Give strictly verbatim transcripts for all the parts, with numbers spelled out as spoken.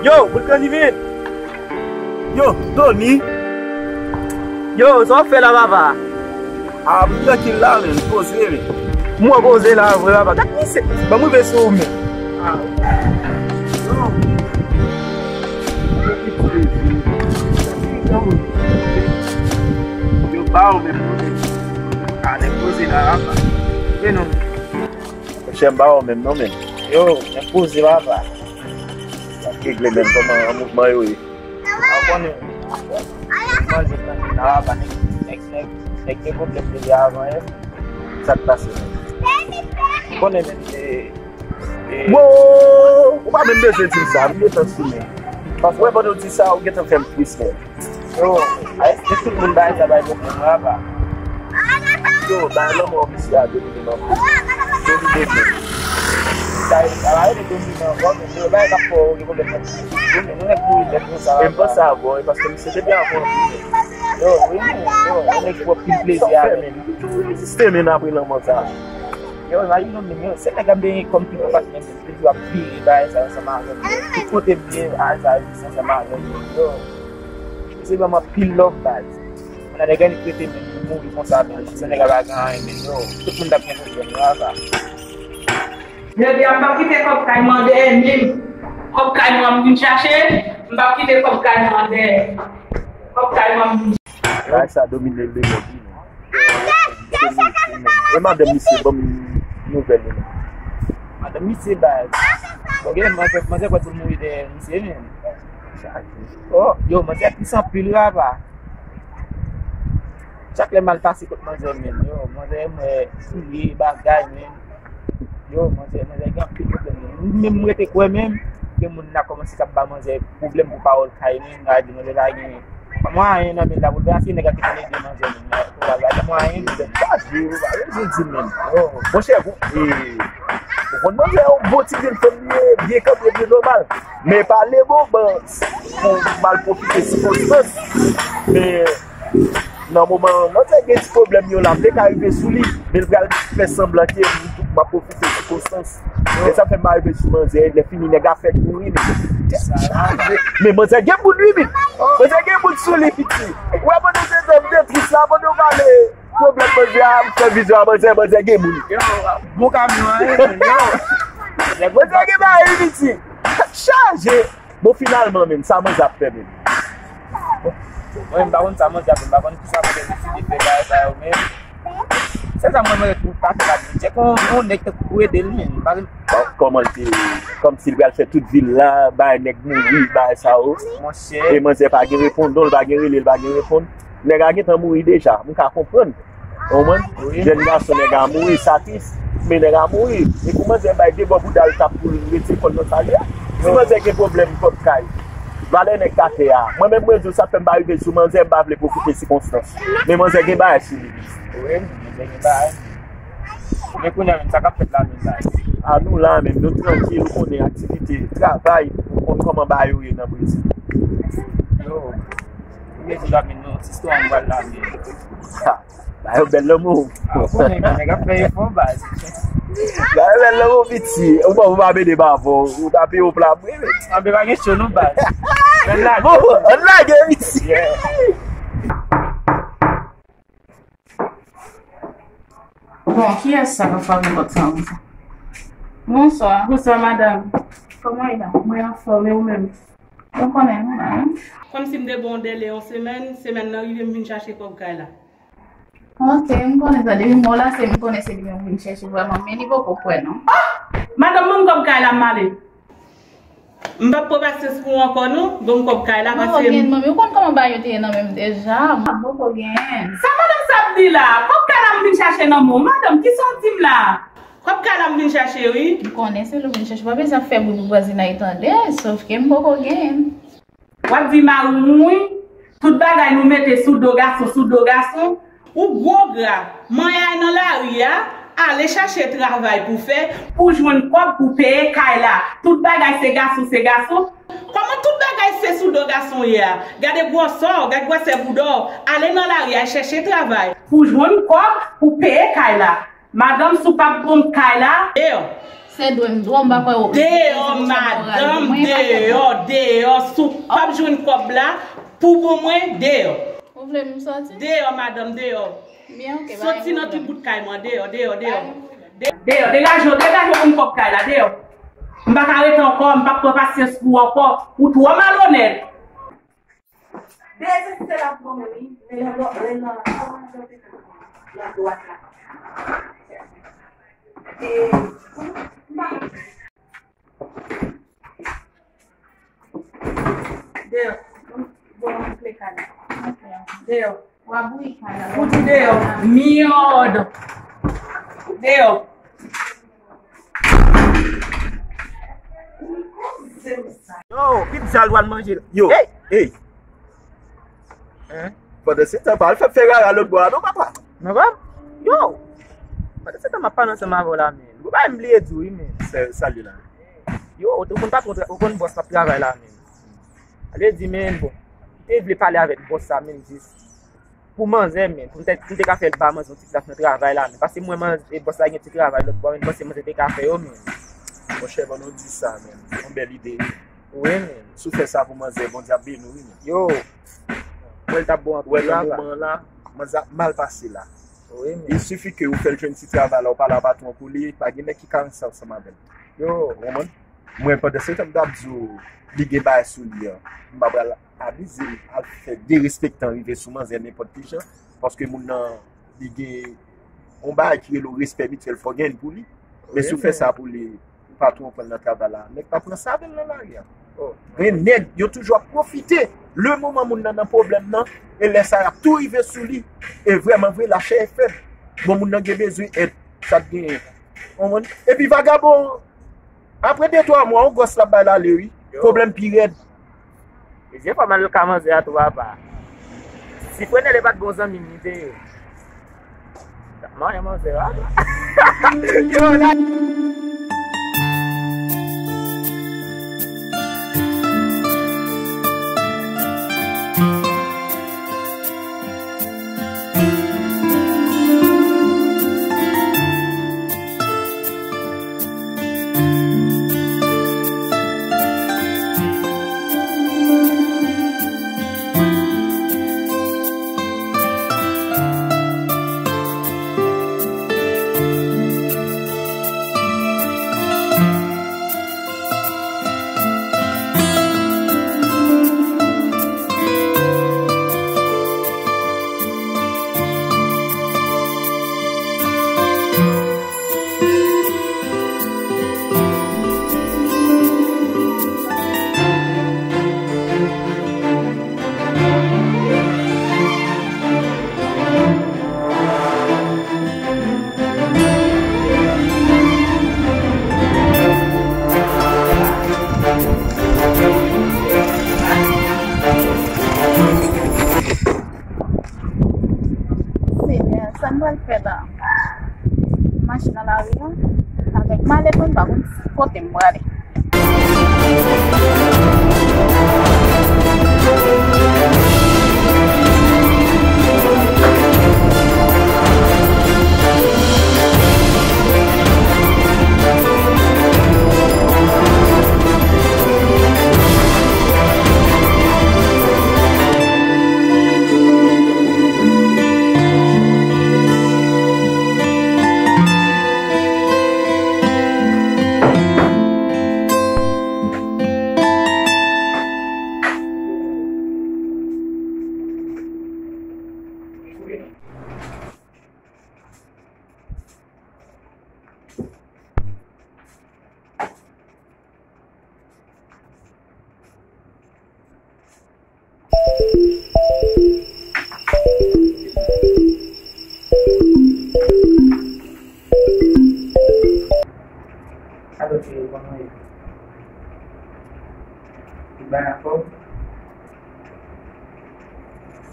Yo, bout grann li vin. Yo, Tony. Yo, sa w ap fè la, papa? A, m trankil la, men, m poze, men. M wè w poze la, vre, papa. Gad misye. Ban m rive sou ou, men. A, yo. Yo ba w, men, poze. A, nèg poze la, papa. Men non. Monchè, m pa wè w menm non, men. Yo, nèg poze, papa. Sa k regle menm, kòman mouvman yo ye? Ou konnen, manje tankou la, papa, nèg, nèg, nèg, nèg gen pwoblèm deja avan yè. Sa k pase menm? Ou konnen menm, e, e, Wo! Ou pa menm bezwen di m sa, m gentan sou men. Paske w wè pandan w di sa, ou gentan fè m tris menm. Yo, a, èske tout moun bay sa bay pwoblèm la, pa? Yo, bay lanmò misye a domine nan kò. Domine menm. Sa e, sa va rele domine ankò, men yo bay k ap fè w gen pwoblèm nan. Domine, nou nèg mouri nèt konsa la. E m panse a bon, e paske misye te byen avan. Yo, wi, yo, yon nèg pran pil plezi avè l. Ou reziste menm apre lanmò sa. Yo, imajine w menm, yo, se nèg ap benyen kòm pikopat menm. Toujou ap vire bagay sa yo ansanm avè m. Tout kote m ye, bagay sa yo jis ansanm avè m. Yo, misye ban m anpil love, baz. Mwen, nèg annik rete menm, li mouri konsa menm, se nèg la pa gen anyen menm, yo. Tout moun t ap gen pwoblèm yo ava. Jodi a, m p ap kite kòb kay m an dèyè menm. Kòb kay mwen m vin chache, m p ap kite kòb kay mwen an dèyè. Kòb kay mwen m vin Bagay sa domine lemonn wi. E madanm misye, ban m nouvèl li non. Madanm misye baz. Bon, gen manzè, manzè kwè tou mouri dèyè misye menm. Oh, yo, manzè tris anpil wi apa. Chak lè m al pase kot manzè menm, yo, manzè m wè souliye, bagay menm. Yo, manzè, manzè gen anpil pwoblèm menm. Menm m rete kwè menm, gen moun la kòmanse k ap ba manzè pwoblèm pou pawòl kay menm, la di manzè pa gen Pa mwayen nan men la pou l fè, aske nèg la te konn ede manzè menm nan koral la, pa mwayen li fè. Sa di ou pa bezwen di menm. Monchè, ou, e, ou konn manzè yon bon ti grenn fanm li ye, byen kanpe, byen nòmal. Men pa le moman pou mal pwofite sikonstans. Men nan moman manzè gen ti pwoblèm yo la, m te ka rive sou li, men l pral fè sanblan ke m ap pwofite sikonstans. E sa fè m pa rive sou manzè, lè fini nèg la fèk mouri, men tèt chaje. Men manzè gen bout wi, men manzè gen bout sou li, piti. Ou wè pandan se zòm de tris la, pandan w pale pwoblèm manzè a, m fè vizyon a manzè, manzè gen moun. Yo, bon kamyon an, yo. Manzè gen bagay wi, piti. Tèt chaje. Bon, finalman, menm, sa manzè ap fè, menm. Bon, mwen, m pa konn sa manzè ap fè, m pa konn kisa manzè deside fè bagay sa yo, menm. Se sa mwen, mwen ret pou pase la, tchèk yon, yon nèg tankou pou ede l, menm. Bon, kòman l te, kòmsi l pral fè tout vil la, bay nèg mouri, bay sa yo. Monchè. E manzè pa gen reponn, non, l pa gen rele, l pa gen reponn. Nèg la gentan mouri deja, m ka konprann. Ou konprann? Wi. Jèn gason nèg la mouri, sa tris. Men nèg la mouri. E pou manzè bay de bò bouda l tap pou l retire kò l nan sali a. Si manzè gen pwoblèm kòb kay, valè nèg k atè a. Mwen menm mwen di w sa fè m pa rive sou manzè, m pa vle pwofite sikonstans. Men manzè gen bagay sou li. Wi, manzè gen bagay. Men kounye a menm, sa k ap fèt la menm la? A nou la menm, nou trankil, ou konnen aktivite, travay, ou konn kòman bagay yo ye nan Brezil. Yo, ou gen ti la menm, non, ti istwa m pral la menm. Ha, bagay yo bèl lanmou. A, ou konnen, nèg ap fè efò, baz. Bagay yo bèl lanmou, piti. Ou pa, ou pa mete m avè w, ou tape yo pla vre, men. Anben, pa gen cho non, baz. Ann lage. Bon, ann lage, piti. Yeah. Bon, kiyès sa k ap frape pòt sa konsa? Bonswa. Bonswa, madanm. Kòman w ye la? Mwen anfòm, e ou menm? Ou konnen, mwen la, wi. Kòmsi m te ba w dèle yon semèn, semèn nan rive, m vin chache kòb kay la. Ok, m konnen sa. Depi m wè w la, se, m konnen se li menm ou vin chèche vrèman, men li poko kwè, non. Ah! Madanm, ban m kòb kay la, m ale. M p ap pran pasyans pou ou ankò non, ban m kòb kay la, pase m. Poko gen, manmi, ou konn kòman bagay yo te ye nan men m deja, m poko gen. Sa madanm sa ap di la? Kòb kay la m vin chache nan men w. Madanm, kisa w di m la? Kòb kay la m vin chache wi. M konnen se li w vin chache, pa bezwen ap fè bri pou vwazinay tande, sòf ke m poko gen. W ap di mari w mouri, tout bagay nou mete sou do gason, sou do gason. Ou gwo gra, manyay nan lari a, ale chache travay pou fè, pou jwenn kòb pou peye kay la. Tout bagay se gason, se gason. Kòman tout bagay se sou do gason ye a? Gade gwòsè w, gade gwòsè bouda w, ale nan lari a, al chèche travay. Pou jwenn kòb pou peye kay la. Madanm, si w p ap ban m kay la. Deyò, Se dwe m dwe, m pa kwè w. Deyò, madanm, deyò, deyò. Si w p ap jwenn kòb la, pou bon mwen, deyò. Ou vle m sòti? Deyò, madanm, deyò. Byen, oke, bay. Sòti nan ti bout kay mwen, deyò, deyò, deyò. Deyò, degaje w, degaje w pou m kòb kay la, deyò. M pa ka rete ankò, m p ap pran pasyans pou ou ankò. Ou twò malonèt. Dezisite la pou mwen, wi. Men lè lò, lè nan, kòman yo te fè nan dwat la. E, m pa Deyò. Bon, m kle kay la. Deyò. W ap bouyi kay la. Fouti deyò. Myòd. Deyò. Yo, pizza l pral manje. Yo, hey, hey. Hein? Pandan se tan, pa al fè, fè rara lòt bò a non, papa. Non, pa? Yo! Pandan se tan, m ap pale ansanm avè w la, men. Ou pa m bliye di w, wi, men. Sa, sa l ye la? Yo, ou konn patwon, ou konn bòs la ap travay la, men. Ale di, men, bon. M te vle pale avèk bòs la, men, jis pou manzè, men. Pou m te, pou m te ka fè l ba manzè yon ti plas nan travay la, men. Paske mwen, manzè, bòs la gen ti travay lòt bò, men, m panse manzè te ka fè yo, men. Monchè, ban nou di sa, men. Yon bèl ide, wi. Wi, men. Si w fè sa pou manzè, Bondye ap beni w, wi, men. Yo! Mwen, l t ap bon anpil. Wè, nan moman an la, manzè ap mal pase la. Wi, men. Il suffit ke ou fè l jwenn ti travay la, ou pale a patwon pou li, pa gen nèg ki ka ranse ansanm avè l. Yo. Ou konprann? Mwen, pandan se tan m t ap di w, li gen bagay sou li an, m pa pral abize l, al fè derespektan rive sou manzè nenpòt ki jan, paske moun nan, li gen yon bagay ki rele respè mityèl, fò w gen l pou li. Men si w fè sa pou li, patwon pran l nan travay la. Nèg pa pran sa avè l nan lari a. Oh. Men nèg, yo toujou ap pwofite. Le moman moun nan nan pwoblèm nan, e lè sa y ap tou rive sou li. E vrèman vre, lachè e fèb. Bon, moun nan gen bezwen èd. Sa t genyen. Konprann? Epi vagabon, apre de twa mwa, yon gwòs l ap bay l ale, wi. Yo. Pwoblèm pi rèd. Dezyèm fwa m al ka manzè a tou, papa. Si Frenèl e pa t bon zanmi m, li te ye. Manyen manzè a. Yo, la. Senyè, sa m pral fè la? M mache nan lari a, avèk malèt mwen, m pa konn kote m prale. Alo, cheri, kòman w ye? Tout bagay anfòm?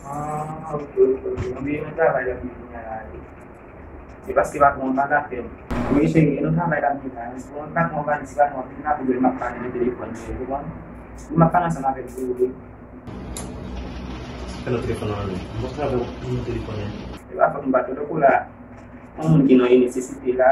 Ah, ok, ok, ok. Mwen byen nan travay la, mwen vin la, wi. Se paske patwon an pa ka fè m. Wi, cheri, e nan travay la, mwen la. Bon, patwon an pa di, patwon an vin la, pou l m ap pale nan telefòn, cheri, ou konprann? Mwen ap pale ansanm avèk ou, wi. Sa fè nan telefòn nan, wi. Mwen travay nan telefòn nan. E pa fòt mwen pa t tankou la. Yon moun ki nan yon nesesite la.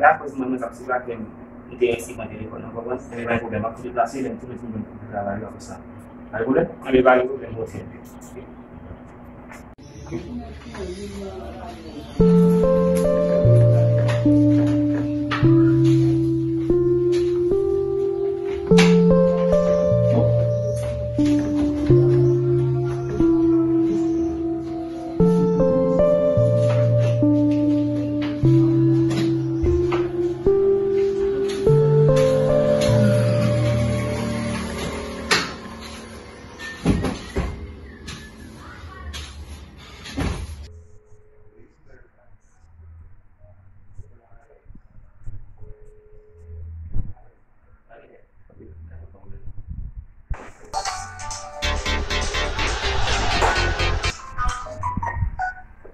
e akoz mwen, mwen k ap swiv ak mwen, m te enskri nan telefòn nan, w konprann? Ebyen, pa gen pwoblèm, m ap tou deplase, lè m tounen pou mwen pou travay yo apre sa. Pa gen pwoblèm? Ebyen, pa gen pwoblèm, ok.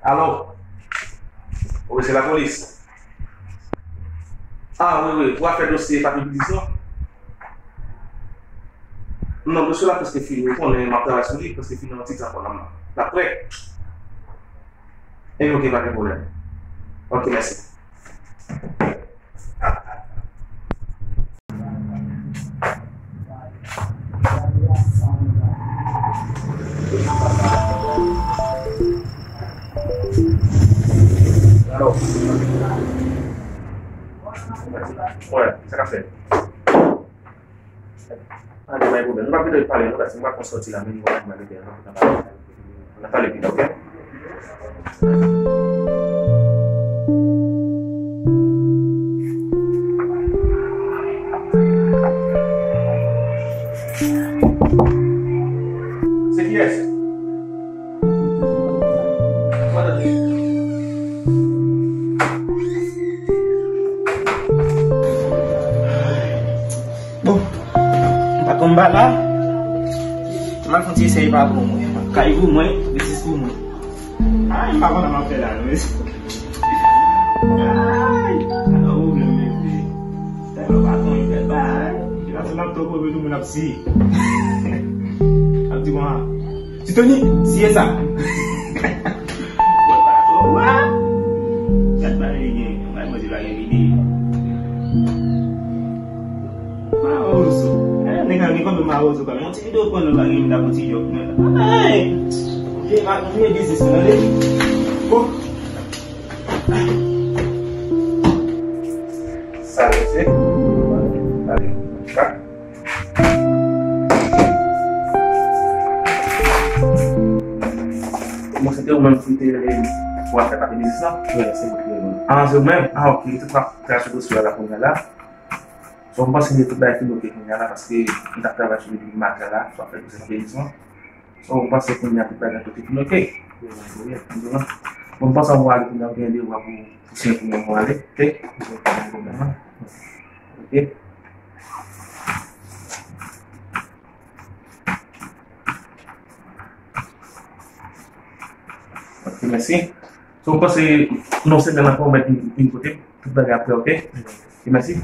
Alo? Wi, se lapolis. Ah, wi, wi, pou afè dosye papiye biznis lan. Non, dosye la prèske fini, ou konnen m ap travay sou li, prèske fini nan yon ti tan ankò, n ap, n ap prè. Ebyen, ok, pa gen pwoblèm. Ok, mèsi. Alo. Wè, sa k ap fèt? Pa gen pwoblèm. Nou p ap gentan pale, non, paske m pa konn sòti la, men nou va pale, n ap pale pita, ok? Se kiyès? Bon, m pa konn ba la. M al fè yon ti esèy pa pou mwen. Kay pou mwen, biznis pou mwen. Ay, m pa konn sa m ap fè la, non, mesye. Ay, sa nan pwoblèm, mesye. Tèlman pa konn fè bagay. Epi la, se nan twò pwoblèm, tout moun ap siye. Ap di, bon, Titoni, siye sa. Mwen pa twò wè. Gad bagay li gen. Mwen manje bagay vide. Mawozo. Eh, nèg la gen kòman mawozo kanmenm. Yon ti videyo pran nan bagay m ta fon ti jòb. Ay! Vye, vye biznis mwen, tande? Bon. Sa, mesye. Tande. Bon, se te ou menm ki te rele m pou afè papiye biznis lan? Wi, se mwen ki rele w. Ah, se ou menm? Ah, ok. Ou te ap travay sou dosye a la kounye a la. So, m panse ke tout bagay fin ok kounye a la, paske m t ap travay sou li depi maten la, sou afè dosye papiye biznis lan. So, m panse kounye a tout bagay tout fin ok. Bon, m panse ann ale kounye a, ou gen de ou pou, pou siyen pou mwen, mwen ale, ok? Ok. Ok, mèsi. So, m panse nan yon semèn ankò, ou mèt vin, vin kote m, tout bagay ap prè, ok? Ok, mèsi.